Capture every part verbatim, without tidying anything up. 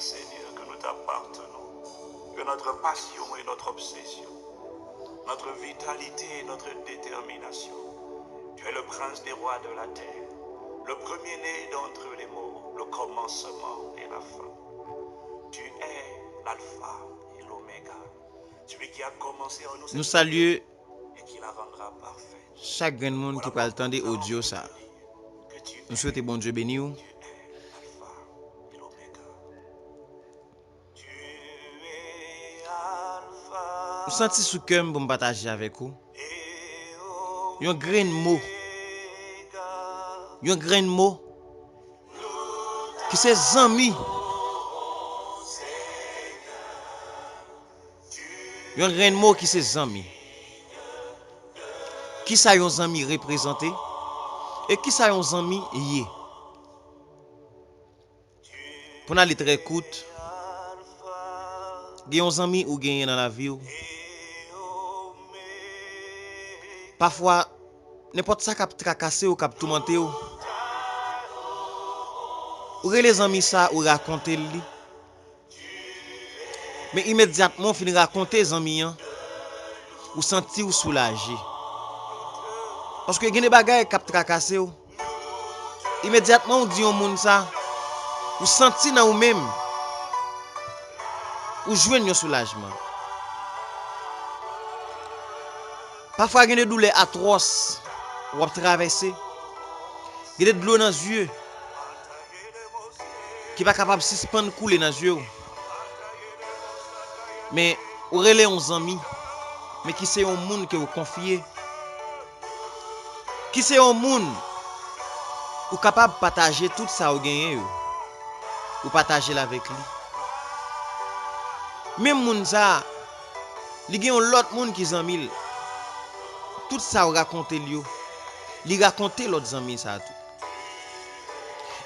Seigneur, que nous t'appartenons, que notre passion est notre obsession, notre vitalité est notre détermination. Tu es le prince des rois de la terre, le premier-né d'entre les morts, le commencement et la fin. Tu es l'alpha et l'oméga, celui qui a commencé en nous Nou cette salye vie et qui la rendra parfaite. Chak grenn moun ki pral tande odyo sa. Nou swete Bondye beni w. M santi sou kè m pou m pataje avèk ou yon grenn mo. Yon grenn mo ki se zanmi. Yon grenn mo ki se zanmi. Kisa yon zanmi reprezante? E kisa yon zanmi ye? Pou n ale trè kout, gen yon zanmi ou genyen nan lavi w. Pafwa, nenpòt sa k ap trakase w, k ap toumante w, ou rele zanmi sa, ou rakonte l li. Men imedyatman w fin rakonte zanmi an, ou santi w soulaje. Paske gen de bagay k ap trakase w. Imedyatman w di yon moun sa, ou santi nan ou menm, ou jwenn yon soulajman. Pafwa gen de doulè atwòs w ap travèse. Gen de dlo nan zye ki pa kapab sispann koule nan zye w. Men ou rele yon zanmi, men ki se yon moun ke w konfye, ki se yon moun ou kapab pataje tout sa w genyen yo, ou pataje l avèk li. Menm moun sa a, li gen yon lòt moun ki zanmi l. Tout sa w rakonte l yo, li rakonte lòt zanmi sa a tou.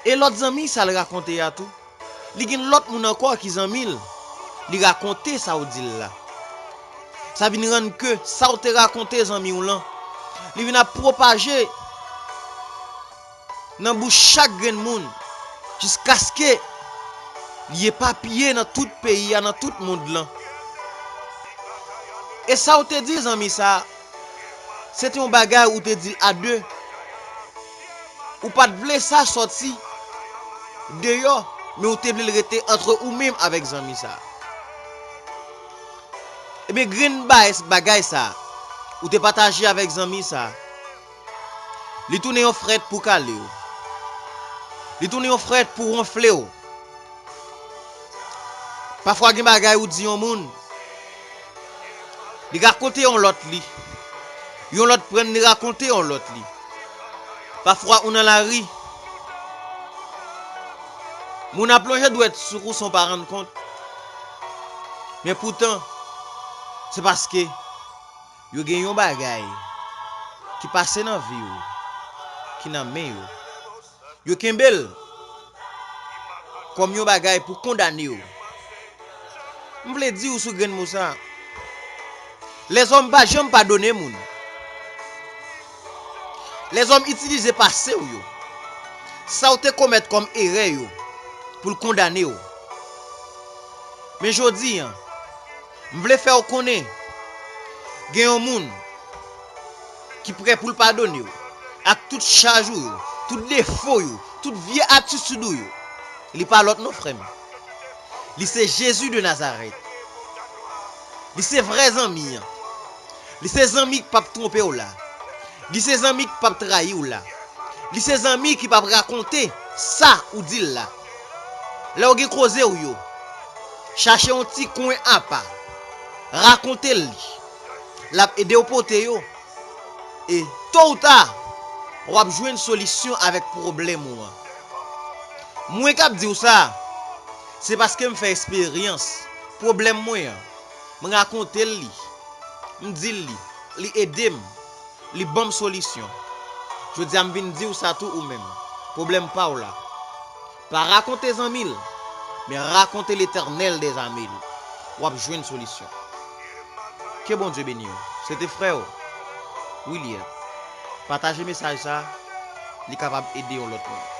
E lòt zanmi sa l rakonte a tou, li gen lòt moun ankò ki zanmi l, li rakonte sa w di l la. Sa vin rann ke sa w te rakonte zanmi w lan, li vin ap pwopaje nan bouch chak grenn moun, jiskaske li epapiye nan tout peyi a, nan tout mond lan. E sa w te di zanmi sa a, se te yon bagay ou te di l a de. Ou pa t vle sa sòti deyò, men ou te vle l rete antre ou menm avèk zanmi sa a. Ebyen, grenn ba-, bagay sa a, ou te pataje avèk zanmi sa a, li tounen yon frèt pou kale w. Li tounen yon frèt pou wonfle w. Pafwa gen bagay ou di yon moun, li rakonte yon lòt li. Yon lòt prann li rakonte yon lòt li. Pafwa ou nan lari, moun ap lonje dwèt sou ou san w pa rann kont. Men poutan, se paske yo gen yon bagay ki pase nan vi w, ki nan men yo. Yo kenbe l kòm yon bagay pou kondane w. M vle di w sou grenn mo sa a, lèzòm pa janm padone moun. Lèzòm itilize pase w yo, sa w te komèt kòm erè yo, pou l kondane w. Men jodi a, m vle fè w konnen, gen yon moun ki prè pou l padone w, ak tout chaj ou yo, tout defo yo, tout vye atitid ou yo. Li pa lòt non, frè m. Li se Jezi de Nazarèt. Li se vrè zanmi an. Li se zanmi k p ap twonpe w la. Li se zanmi k p ap trayi w la. Li se zanmi ki p ap rakonte sa ou di l la. Lè w gen koze w yo, chache yon ti kwen apa, rakonte l li. L ap ede w pote yo. E to ou ta, w ap jwenn solisyon avèk pwoblèm ou an. Mwen k ap di w sa, se paske m fè eksperyans pwoblèm mwen an. M rakonte l li. M di l li. Li ede m. Li ban m solisyon. Jodi a, m vin di w sa tou ou menm. Pwoblèm pa w la. Pa rakonte zanmi l, men rakonte Letènèl dèzame l. W ap jwenn solisyon. Ke Bondye beni w. Se te frè w, William. Pataje mesaj sa, li kapab ede yon lòt moun.